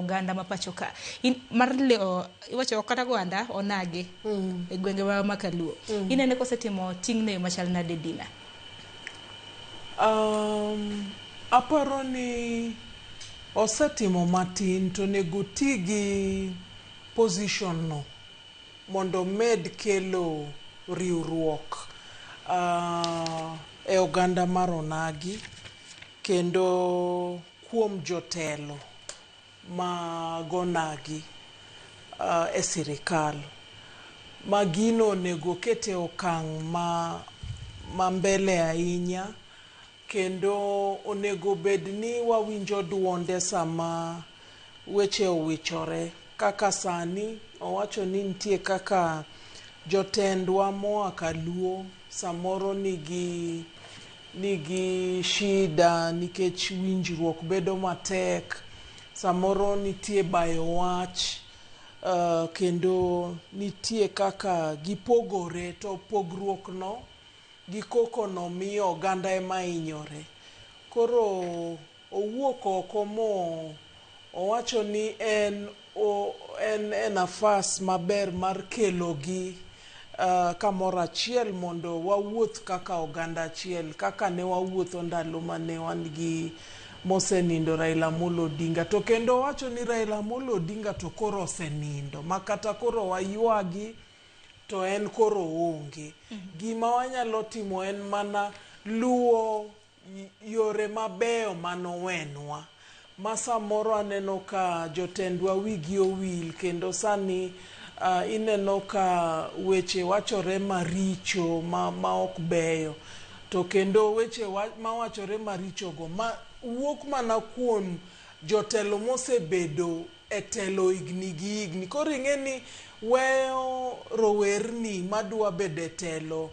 oganda ma pacho ka. In, mar leo, iwacho kata gwanda onagi e gwenge ma Makaluo. Inene kosetimo ting'ne yo machal nade Dina? Aparo ni osetimo matin to onego ti gi position no mondo omed kelo riwruok e oganda mar onagi kendo kuom jotelo mag onagi e sirikal. Ma gino onego oket e okang' ma mbele ahinya kendo onego bed ni wawinjo duonde sama weche owichore. Kaka sani owacho ni nitie kaka jotendwa moa kaluo samoro nigi shida nikech winjruok bedo matek, samoro nitie bayo wach, kendo nitie kaka gipogore to pogruok no gi koko no miyo oganda ema hinyore. Koro owuok oko mo owacho ni en e nafas maber mar kelo gi kamoro achiel mondo wawuoth kaka oganda achiel kaka ne wawuotho ndalo mane wan gi mosenindo Raila Amolo Odinga. To kendo owacho ni Raila Amolo Odinga to koro osenindo ma kata koro waywagi to en koro oonge. Gima wanyalo timo en mana luwo yore mabeyo manowenwa. Ma samoro aneno ka jotendwa wigi owil kendo sani ineno ka weche wachore maricho ma ok beyo. To kendo weche mawachore maricho go ma wuok mana kuom jotelo mosebedo e telo higni gi higni. Koro ing'e ni weyo rowerni madwa bedo e telo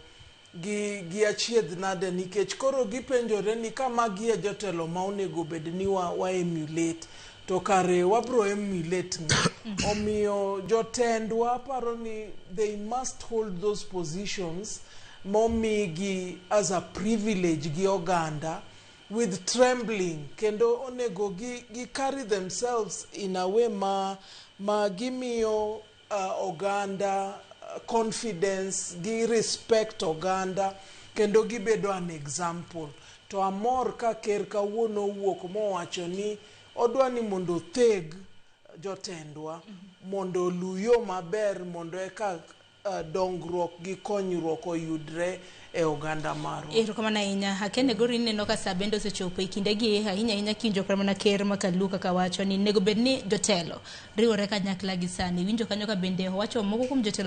gi achiedh nade nikech koro gipenjore ni ka magi e jotelo ma onego bed ni wa emulate to kare wabro emulate ng'a. Omiyo jotendwa aparo ni they must hold those positions momigi as a privilege gi oganda with trembling kendo onego gi carry themselves in a way ma gimiyo oganda confidence, gi respect oganda kendo gibedo an example. To amor ka ker kawuono owuok mowacho ni odwa ni mondo otheg jotendwa mondo olu yo maber mondo eka dongruok gi konyruok oyudre e oganda marwa. Erokamano ahinya. Akene goro ineno ka sa bende osechopo e kindegi ahinya ahinya kinjo kata mana ker ma Kaluo kaka wacho ni nego bed ni jotelo riwore kanyakla gi sani. Winjo kanyo ka bende owacho moko kuom jotelo.